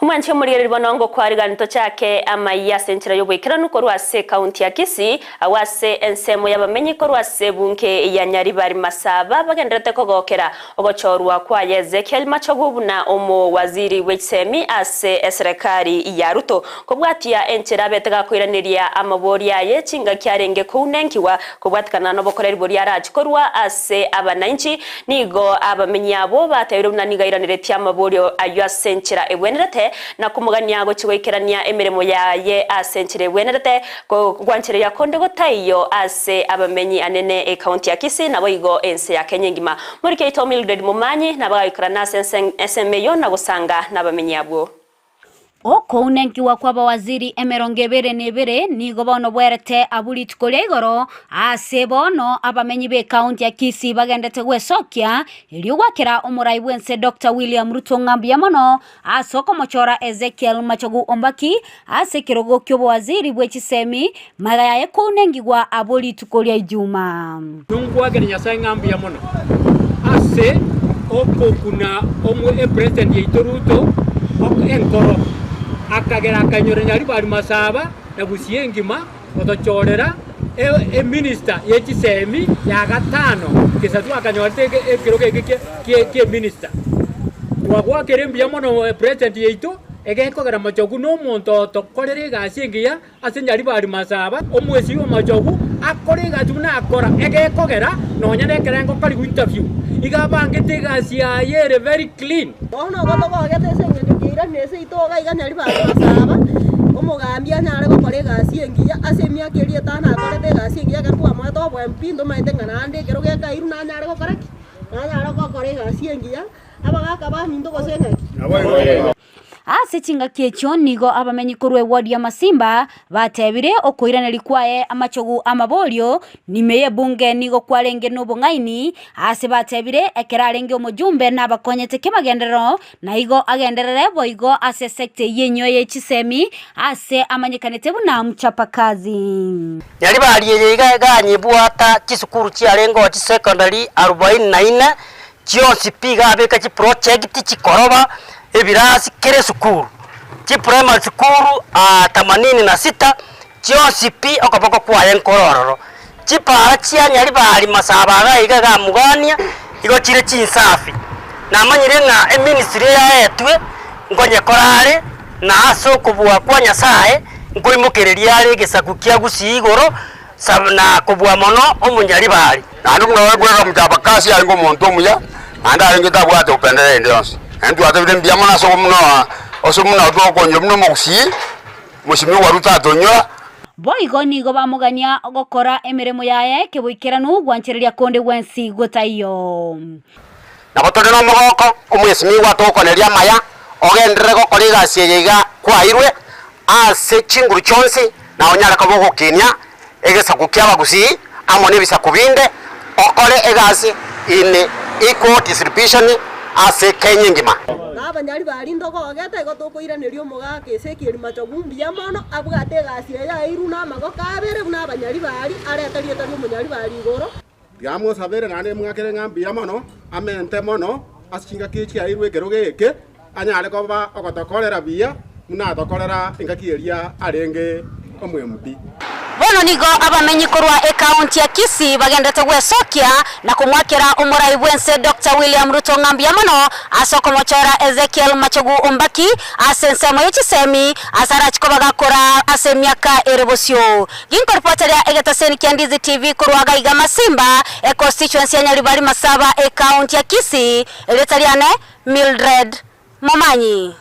Omwanchi omorigereria bono ngokwariga ntochake amaiya ase enchera y'oboikeranu korwa ase ekaunti ya Kisii, agwo ase ensemo y'abamenyi korwa ase ebunge ya Nyaribari Masaba bagendererete kogokera ogochorwa kwaye Ezekiel Machogu buna omowaziri bw'echisemi ase eserekari ya Ruto kobwatia enchera abete gakoiraneria amaborio aye chingaki arenge kounenkigwa kobwatikana nobokoreri boria arache korwa ase abanainchi Nigo abamenyi abwo batebirie buna nigo airaneretie amaborio ayio ase enchera egwenerete, na komogania gochia goikerania emeremo yaye ase enchera egwenerete, gwanchereria konde gotaiyo ase abamenyi anene ecounty ya Kisii naboigo ense ya Kenya engima. Moriki oito Mildred Momanyi nabagaikora ase ensemo eyio na gosanga nabamenyi abwo. Okounenkiwa kw'abawaziri emerongo ebere na ebere nigo bono bwerete abwo rituko ria igoro, aase bono abamenyi b'ekaunti ya Kisii bagendete gwesokia erio gwakera omorai bw'ense Doctor William Ruto ng'a mbuya mono ase okomochora Ezekiel Machogu Ombaki ase ekerogo ki'obowaziri bwe chisemi magega yaye kounengigwa abwo rituko ria Ijumaa. Nongwakere Nyasae ng'a mbuya mono ase okokuna epresident yaito Ruto enkoro, akagera akainyora Nyaribari Masaba na Gusii engima gotochorera eminister ye chisemi ya gatano gesa twakanyorete ekerogo eke kie eminister. Twagwakire mbuya mono president yaito egekogera Machogu nomonto otokorera egasi engiya Ase Nyaribari Masaba, omwesi omochogu akore egasi buna akora, egekogera nonya nekerengo karibu interview, iga abangete egasi yaye ere very clean. Bono igo togogete ase engencho kiairanire ase ito iga iga Nyaribari Masaba, omogambi anyare gokora egasi engiya ase emiaka eria etano akorete egasi engiya ekero twamoete obo MP ntomaete ng'a naende ekero gekairwe nanyare gokora ki? Nanyare gokora egasi engiya, abagaka baminto gose ng'aki? Ase chingaki echio nigo abamenyi korwa ewodi ya Masimba batebire okoiraneria kwaye amachogu amaborio nime y'ebunge nigo kwarenge nobong'aini ase batebire ekero arenge omojumbe nabakonyete kemagenderero naigo agenderere boigo ase esecta eyio enyia ye chisemi ase amanyekanete buna mchapakazi. Nyaribari eye iga eganyebwata chisukuru chiarengeo chisecondary arubaini na ine, chionsi pi iga abeka chiproject chikoroba ebirasi kera esukuru, chiprimary sukuru themanini na sita, chionsi pi okoboko kwaye nkore ororo. Chipara chia Nyaribari masaba iga iga igamugania, igo chire chinsafi. Namanyire ng'a eministry eyaetwe nkonyekora are, na ase okobua kwa Nyasaye, nkoimokereria are egesaku kia Gusii igoro, na kobua mono omonyaribari. Naende buna bakwega Mchapakazi arenge omonto omuya, naende arenge tabwate gopenderera ende yonsi. Naende twatebire mbuya mono ase buna ase buna tokonyora buna omogusii, Mheshimiwa Ruto atonyora. Boigo nigo bamogania gokora emeremo yaye keboikeranu gwanchereria konde gwensi gotaiyo. Nabo tore nomogoko, Omwesimigwa atokoneria amaya, ogenderere gokora egasi eye iga kwaeirwe ase chinguru chionsi, na onyare koba ogokinia egesaku ki'abagusii amo nebisaku binde, okore egasi in equal distribution ase Kenya engima. Na abanyari baria ntogogete, igo tokoiraneria omogaka Ezekieli machogu mbuya mono, abwate egasi eye aeirwe namagoko abere buna abanyari baria, arete rieta ri'omonyaribari igoro. Tiga mosabere naende mwakere ng'a mbuya mono, amente mono ase chingaki echi chiaeirwe ekerogo eke, anyare koba ogotokorera buya buna atokorera engaki eria arenge omwemp. Bono nigo abamenyi korwa ekaunti ya Kisii bagenderete gwesokia na komwakera omorai bw'ense Doctor William Ruto ng'a mbuya mono ase okomochora Ezekiel Machogu Ombaki ase ensemo ye chisemi ase arachi koba gakora ase emiaka ere bosio. Ginkoripoteria egetaseni kia Ndizi TV korwa gaiga Masimba, econstituency ya Nyaribari Masaba, ecounty ya Kisii, erieta riane Mildred Momanyi.